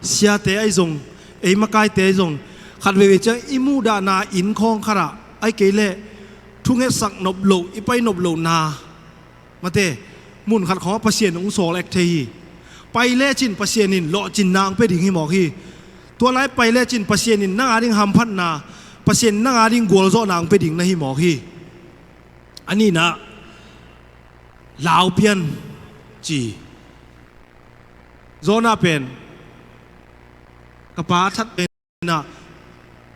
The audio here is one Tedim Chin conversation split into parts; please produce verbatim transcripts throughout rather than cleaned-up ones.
siate ahi zong, ei makaite ahi zong, khat veivei ciang i muhdahna inn khawng khatah, ahih kei leh thungetsak nop loh, i pai nop lohna, mate, mun khat khawngah Pasian hong sawl ek thei hi. Pai lecin Pasian in lawhcinna hong pia ding hi mawk hi. Tua lai pai lecin Pasian in nang ading hamphatna, Pasian in nang ading gualzawhna hong pia ding na hi mawk hi. A nihna, lau pian ci. Jonah pen ka pa a that pen ah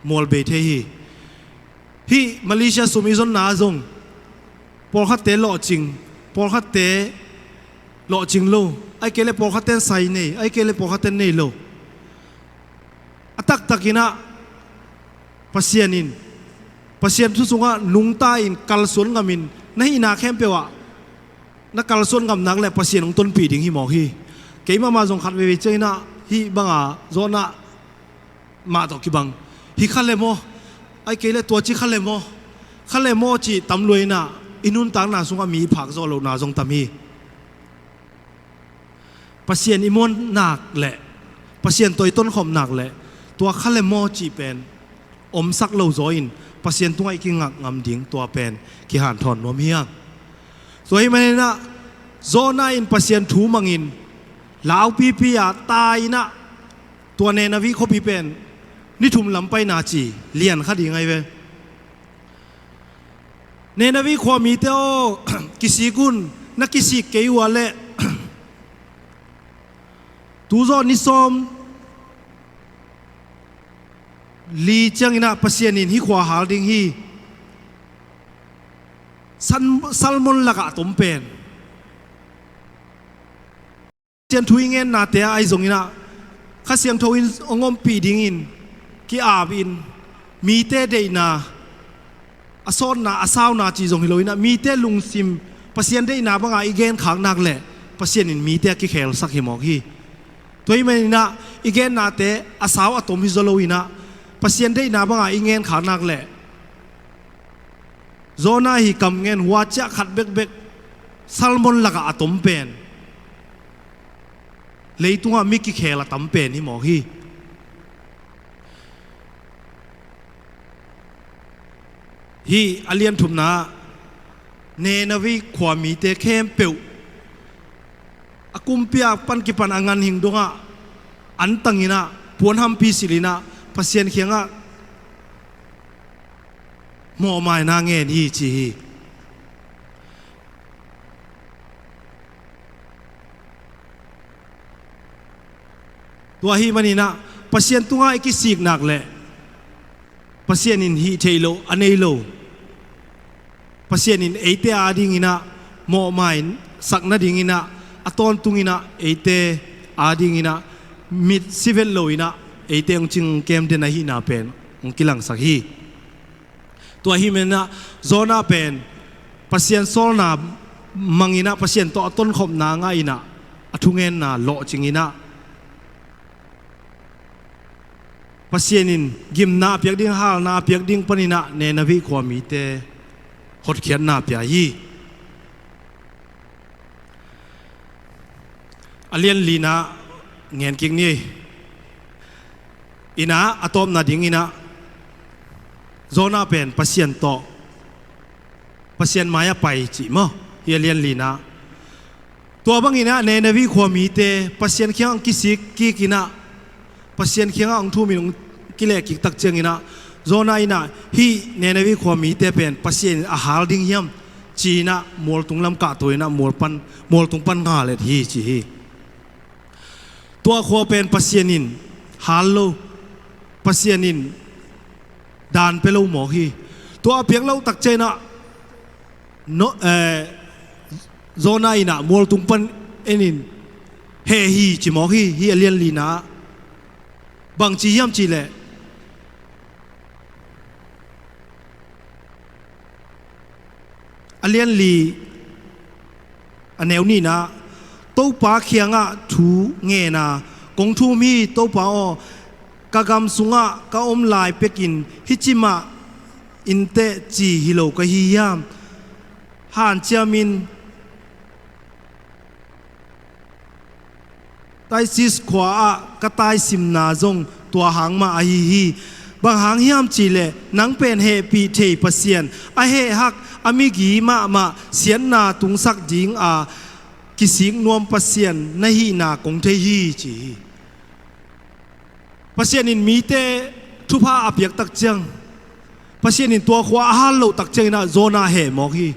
mual bei thei hi. Hih Malaysia sum i zonna zong pawlkhatte lawhcing, pawlkhatte lawhcing lo, ahih kei leh pawlkhatte in sai nei, ahih kei leh pawlkhatte in nei lo. A taktakin ah Pasian in, Pasian thu sungah nungta in kalsuan ngamin na hihna khempeuh ah na kalsuan ngam nak leh Pasian hong tonpih ding hi mawk hi. Kei mahmah zong khat veivei ciangin ah hih banga Jonah mah tawh kibang, hih kha le maw, ahih kei leh tua ci kha le maw, kha le maw cih tam lua in ah i nuntakna sungah mi i phak zawh lohna zong tam hi. Pasian i muan nak leh, Pasian tawh i tonkhop nak leh, tua kha le maw cih pen omsak lo zaw in Pasian tungah i kingak ngam ding, tua pen kihanthawn nuam hi hang. Tua ahih manin ah Jonah in Pasian thu mangin laupipi a tai in ah tua Nineveh khuapi pen ni thum lam paina ci lian kha ding ahi ve. Nineveh khua mite aw, kisik un, na kisik kei uh a leh tu zawh ni sawm li ciangin ah Pasian in hih khua hal ding hi. San-, Salmon lakah a tom pen Pasian thu i gennate ah ahi zongin ah, Kha Siangtho in hong ompih dingin ki-ap in, mite deihna, a sawtna, a sauna cih zong hi lo in ah, mite lungsim Pasian deihna banga i genkhak nak leh Pasian in mite a kikhelsak hi mawk hi. Tua ahih manin ah i gennate a sau a tom hi zaw lo in ah, Pasian deihna banga i genkhak nak leh Jonah hi kam ngen hua ciah khat bekbek Salmon lakah a tom pen, leitungah mi kikhel a tam pen hi mawk hi. Hih a lian thumna ah Nineveh khua mite khempeuh a kumpi a pan kipan a ganhing dongah antang in ah, puanhampi silh in ah, Pasian kiangah mawhmaina ngen hi ci hi. Tua ahih manin ah Pasian tungah i kisik nak leh Pasian in hih theih loh a nei lo. Pasian in eite adingin ah mawhmaisak nadingin ah, a tawntungin ah eite adingin ah mit sivet lo in ah eite hong cingkem den ahihna pen hong kilangsak hi. Tua ahih manin ah Jonah pen Pasian sawlna mangin ah, Pasian tawh a tonkhopna ngah in ah, a thugenna lawhcing in ah, Pasian in gimna a piak ding, halna a piak ding panin ah Nineveh khua mite hotkhiatna pia hi. A lian lina ngen kik ni. In ah a tawpna dingin ah Jonah pen Pasian tawh, Pasian mai-ah pai cih maw, hih a lian lina. Tua bangin ah Nineveh khua mite Pasian kiang kisik kik in ah, Pasian kiangah hong thumin hong kileh kik tak ciangin ah, Jonah in ah hih Nineveh khua mite pen Pasian in a hal ding hiam ci-in ah mualtung lam kahto in ah mual pan, mualtung pan ngal et hi ci hi. Tua khua pen Pasian in hal lo, Pasian in daan pia lo mawk hi. Tua a piak loh tak ciangin ah, no, eh, Jonah in ah mualtung pan en in heh hi ci mawk hi, hih a lian lina ah. Bangci hiam cih leh, a lian li a neu nihna, Topa kiangah thu ngen a, kong thum hi, Topa aw, ka gam sungah ka om lai pekin hih ci mah inteh ci hi lo ka hi hiam? Hanciamin Tarsis khua-ah ka taisimna zong tua hang mah ahi hi. Bang hang hiam cihleh nang pen hehpih thei Pasian, a hehhak, a migi mahmah siatna tungsak dinga kisik nuam Pasian na hihna kong thei hi, ci hi. Pasian in mite thupha a piak tak ciang, Pasian in tua khua a hal loh tak cianginah Jonah heh mawk hi.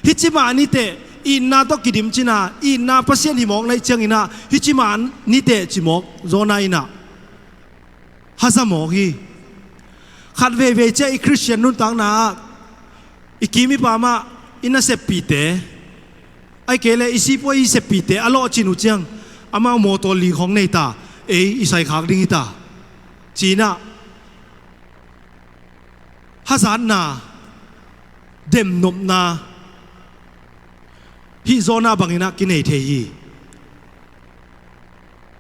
Hih ci mah ni teh, itna tawh kidim cina, itna Pasian hi mawk naih cianginah hih ci mah ni teh ci mawk Jonah inah haza mawk hi. Khat veivei ciah i Khristian nuntakna ah i kim i pam ah i naseppihte, ahih kei leh i sipuai i seppihte a lawhcin uh ciang, amau mawtaw li khawng nei ta, ei i saikhak ding hi ta, ci-inah hazatna, demnopna, hih Jonah banginah kinei thei hi.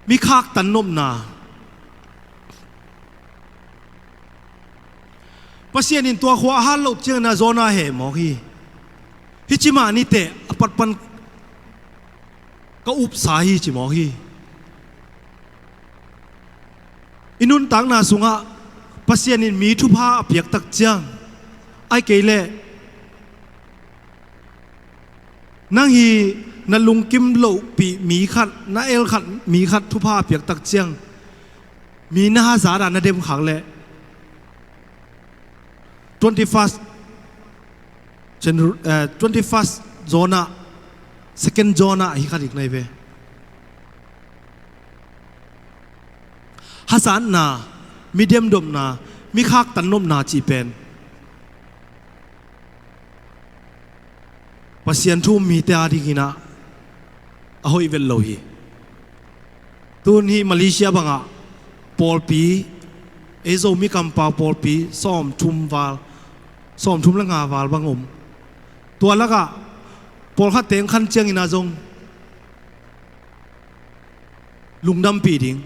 Mi khaktan nopna. Pasian in tua khua a hal loh cianginah Jonah heh mawk hi. Hih ci mah ni teh, a patpan ka upsa hi, ci mawk hi. I nuntakna sungah Pasian in mi thupha a piak tak ciang, ahih kei leh nang hi na lungkim lohpih mi khat, na el khat mi khat thupha a piak tak ciang, mi na hazat ah na dem khak leh twenty-first Gen-, eh, twenty-first Jonah, second Jonah hi kha ding nai ve. Hazatna, mi demnopna, mi khaktan nopna cih pen Pasian thu um mite a dinginah a hoih vet lo hi. Tun hih Malaysia bangah pawlpi, ei Zomi kampau pawlpi sawmthum val, sawmthum le nga val bang om. Tua lakah pawlkhat teng khan cianginah zong lungdampih ding,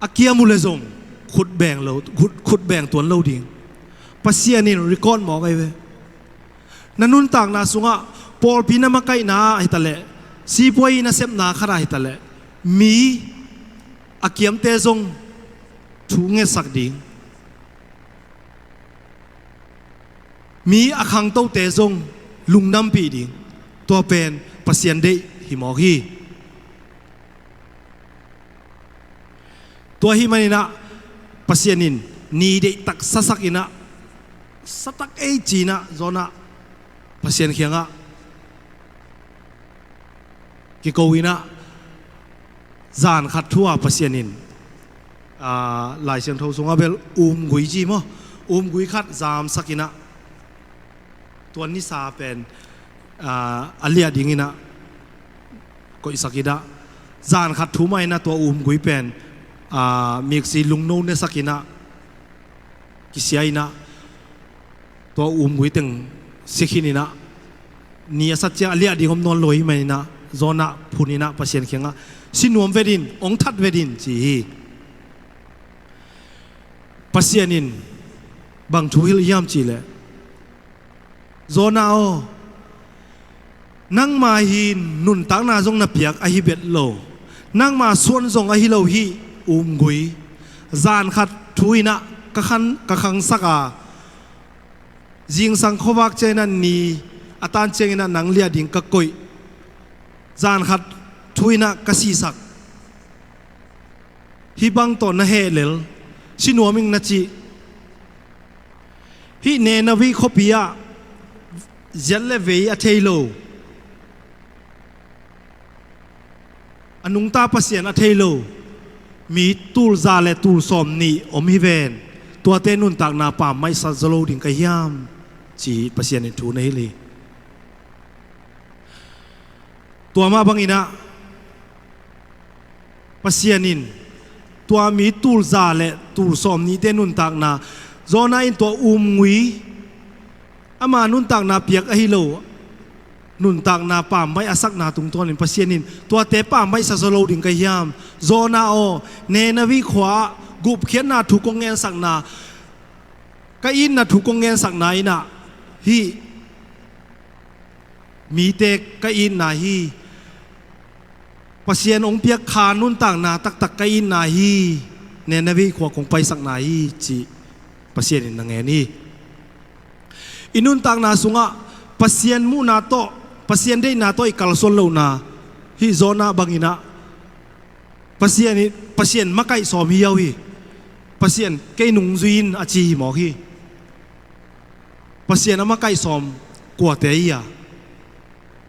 a kiam uh le zong khut beng lo, khut, khut beng tuan lo ding. Pasian in record mawk ahi ve. Na nuntakna sungah pawlpi na makaihna ah hitaleh, sipuai na sepna khatah hitaleh, mi a kiamte zong thu ngetsak ding, mi a khangtote zong lungdampih ding, tua pen Pasian deih hi mawk hi. Tua hih maninah Pasian in ni deihtak sasakinah, satak ei cinah Jonah Pasian kiangah kiko inah, zan khat thu-a Pasian in, aa, Lai Siangtho sungah bel umgui ci maw, umgui khat zamsakinah, tua nisa pen, aa, a liah dinginah koihsak inah, zan khat thu mah inah tua umgui pen, aa, miksi lungno nesakinah kisia inah, tua umgui teng si khin inah, ni a sat ciang a liah ding om nawn lo hi maninah Jonah phun inah Pasian kiangah, si nuam vet in, hong that vet in, ci hi. Pasian in bang thu hilh hiam cihleh, Jonah aw, nangma hi nuntakna zong na piak ahi bet lo, nangma suan zong ahi lo hih umgui, zan khat thu inah ka khan, ka khangsak a, zingsang khuavak cianginah ni a tan cianginah nang liah ding ka koih, zan khat thu inah ka sihsak. Hih bang tawh na heh lel, si nuam ing na cih. Hih Nineveh khuapi ah ziat le vei a thei lo, a nungta Pasian a thei lo mi tul za le tul sawm nih om hi ven. Tuate nuntakna pammaih sa zaw lo ding ka hiam, ci Pasian in thu na hilh hi. Tua mah banginah Pasian in tua mi tul za le tul sawm nihte nuntakna, Jonah in tua umgui, ama nuntakna piak ahi lo, nuntakna pammaih a sakna tungtawnin Pasian in tuate pammaih sa zaw lo ding ka hiam? Jonah aw, Nineveh khua-ah gupkhiatna thu kong ngensakna, ka itna thu kong ngensakna inah hih mite ka itna hi. Pasian hong piak kha nuntakna taktak ka itna hi, Nineveh khua kong paisakna hi, cih Pasian in na ngen hi. I nuntakna sungah Pasian muhna tawh, Pasian deihna tawh i kalsuan lohna, hih Jonah bangin ah Pasian i, Pasian makaih sawm hi uh hi. Pasian kei nung zui in a ci hi mawk hi. Pasian a makaih sawm kuate hi a,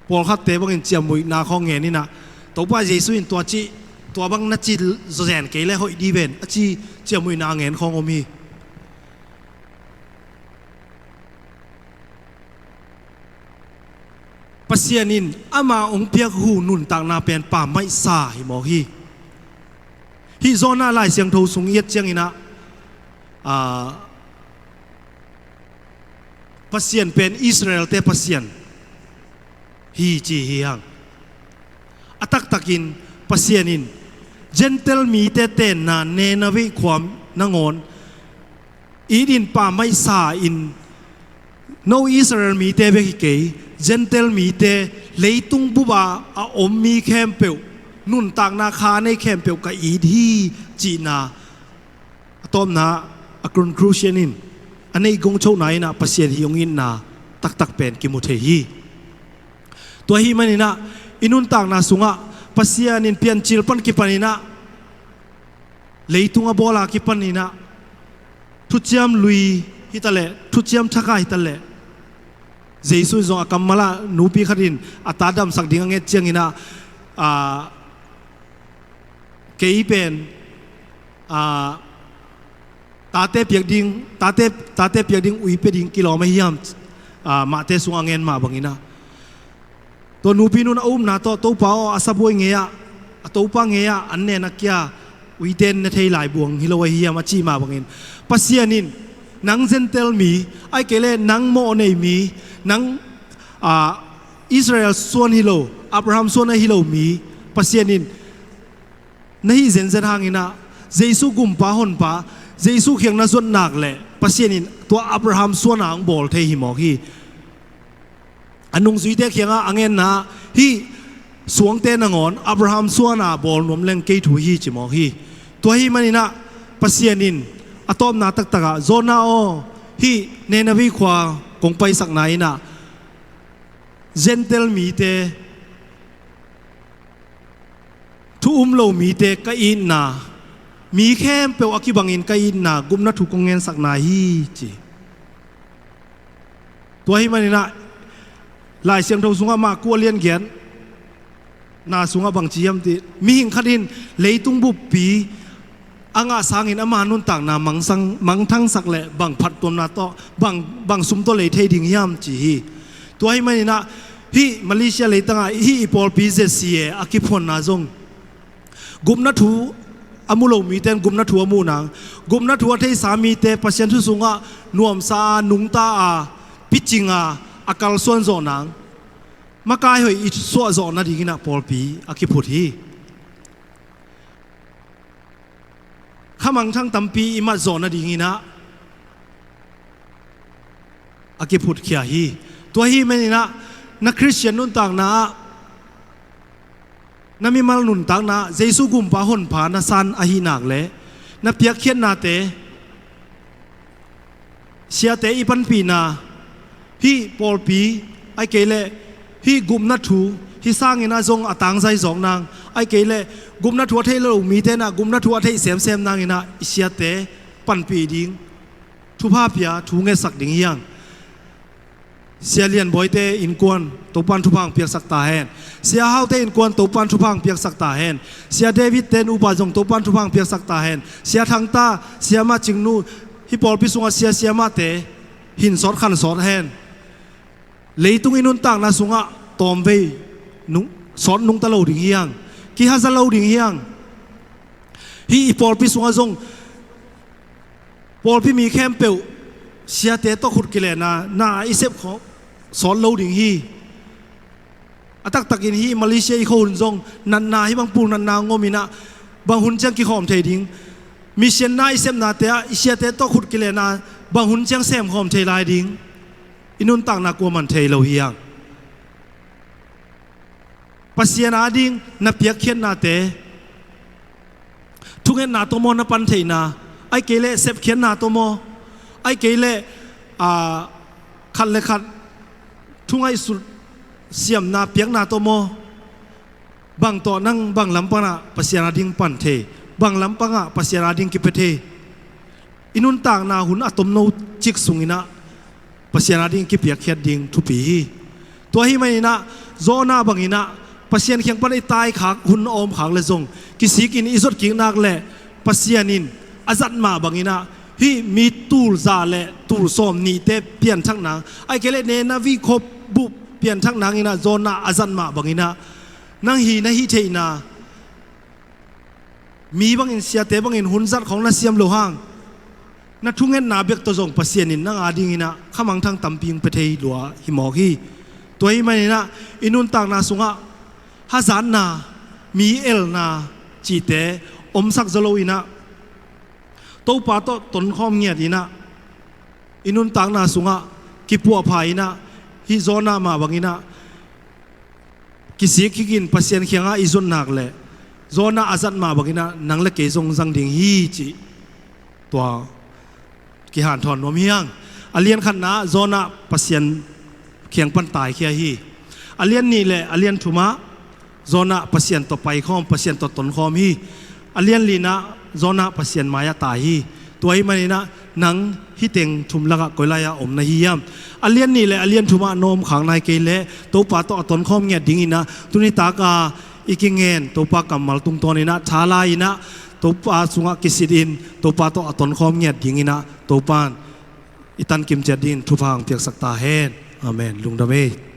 pawlkhatte bangin ciamnuihna khawng ngen in ah, Topa Jesuh in tua cih, tua bang na ci zen kei le hoih dih ven a ci ciamnuihna ngen khawng om hi. Pasian in ama hong piak hu nuntakna pen pammaih sa hi mawk hi. Hih Jonah Lai Siangtho sung i et ciangin ah, aa, Pasian pen Israel-te Pasian hi ci hi hang. A taktakin Pasian in Gentile mite tenna Nineveh khua nangawn it in pammaih sa in, no Israel mite bek hi kei, Gentile mite, leitung bup a a om mi khempeuh, nuntakna kha a nei khempeuh ka it hi cihna a tawpna, a conclusion in, a neih gongchohna in ah Pasian hih hong itna taktak pen kimu thei hi. Tua ahih manin ah i nuntakna sungah Pasian in Piancil pan kipan in ah, leitung a bawl a kipan in ah, thuciam lui hi ta leh, thuciam thak a hi ta leh, Jesuh in zong a kammal ah nupi khat in a ta damsak ding a nget ciangin ah, aa, kei pen, aa, tate piak ding, tate, tate piak ding ui pia ding kilawm ahi hiam, aa, Mate sungah a ngen mah bangin ah. Tua nupi nu'n a upna tawh, Topa aw, a sabuai ngei ah, a topa ngei ah an nen a kia uite ne thei lai buang hi lo ahi hiam a cih mah bangin, Pasian in nang Gentile mi, ahih kei leh nang mawh nei mi, nang, aa, Israel suan hi lo, Abraham suan ahi lo mi, Pasian in na hih zenzen hangin ah, Jesuh Gumpa Honpa, Jesuh kiang na zuat nak leh Pasian in tua Abraham suan a hong bawl thei hi mawk hi. A nungzuite kiangah a ngenna ah, hih suangte nangawn Abraham suan a bawl nuam leng kei thu hi ci mawk hi. Tua ahih manin ah Pasian in a tawpna taktak ah, Jonah aw, hih Nineveh khua kong paisakna in ah Gentile mite, thu um lo mite ka itna, mi khempeuh a kibangin ka itna gupna thu kong ngensakna hi ci. Tua ahih manin ah Lai Siangtho sungah Marku a lian giatna sungah bang ci hiam cih leh, mihing khat in leitung buppi a ngah sangin ama nuntakna mangsang, mangthangsak leh bang phattuamna tawh, bang, bang sum tawh lei thei ding hiam ci hi. Tua ahih manin ah hih Malaysia leitangah hih i pawlpi Z C A a kiphuanna zong gupna thu a mu lo mite in gupna thu a muh nang, gupna thu a theihsa mite Pasian thu sungah nuamsa a, nungta a, picing a, a kalsuan zawh nang, makai hoih i suah zawh nadingin ah pawlpi a kiphut hi. Kha mangthang tampi i mat zawh nadingin ah a kiphutkhia hi. Tua ahih manin ah na Khristian nuntakna ah, na mimal nuntakna ah Jesuh Gumpa Honpa na san ahih nak leh, na piakkhiatnate, siate i panpihna, hih pawlpi, ahih kei leh hih gupna thu, hih sangin ah zong a tangzai zawk nang, ahih kei leh gupna thu a theih lo mite in ah gupna thu a theih semsem nangin ah i siate panpih ding, thupha pia, thu ngetsak ding hi hang. Sia Lian Bawite innkuan Topa'n thupha hong piaksak ta hen. Sia Haute innkuan Topa'n thupha hong piaksak ta hen. Sia David-te nupa zong Topa'n thupha hong piaksak ta hen. Sia Thangta, Sia Mah Cingnu, hih pawlpi sungah sia siamahte hin sawt khan sawt hen. Leitung i nuntakna sungah tawmvei nung, sawt nungta lo ding hi hang. Kihaza lo ding hi hang. Hih i pawlpi sungah zong pawlpi mi khempeuh siate tawh khut kilenna, na i sep khawng sawt lo ding hi. A taktakin hih Malaysia i khuahun zong natna, hih bang pul natna ngawm in ah bang hun ciang kikhawm thei ding. Mission na i sepnate ah i siate tawh khut kilenna bang hun ciang semkhawm thei lai ding. I nuntakna kuaman thei lo hi hang. Pasian ading na piakkhiatnate, thungetna tawh maw, na pantheihna, ahih kei leh sepkhiatna tawh maw, ahih kei leh, aa, khat le khat thungaihsut siamna piakna tawh maw, bang tawh nang bang lampangah Pasian ading pan thei, bang lampangah Pasian ading kipia thei. I nuntakna hun a tomno cik sunginah Pasian ading kipiakkhiat ding thupi hi. Tua ahih maninah Jonah banginah Pasian kiang pan i taikhak hun a omkhak le zong kisikin i zotkik nak le Pasian in a zat mah banginah hih mi tul za le tul sawm nihte pianthak nang, ahih kei leh Nineveh khua bup pianthak nanginah Jonah a zat mah banginah nang hi na hih theihna, mi bangin, siate bangin hun zat khawng na siam loh hang, na thungetna bek tawh zong Pasian in nang adinginah khamangthang tampi hong pia thei lua hi mawk hi. Tua ahih maninah i nuntakna sungah hazatna, mi elna cihte omsak zaw loinah Topa tawh tonkhawm ngiatinah i nuntakna sungah kipuahpha inah hih Jonah mah banginah kisik kikin Pasian kiangah i zot nak le Jonah a zat mah banginah nang le kei zong zang ding hi cih tua kihanthawn nuam hi hang. A lian khatna Jonah Pasian kiang pan taikhia hi. A lian nih le a lian thumah Jonah Pasian tawh paikhawm, Pasian tawh tonkhawm hi. A lian linah Jonah Pasian mai-ah tai hi. Tua ahih maninah nang hih teng thum lakah koi lai-ah om na hi hiam? A lian nih le a lian thumah na omkhak nai kei leh Topa tawh a tonkhawm ngiat dinginah tuni taka i kingen Topa kammal tungtawninah tha la-inah Topa sungah kisitin Topa tawh a tonkhawm ngiat dinginah Topa in i tankim ciat dingin thupha hong piaksak ta hen. Amen. Lungdam ei.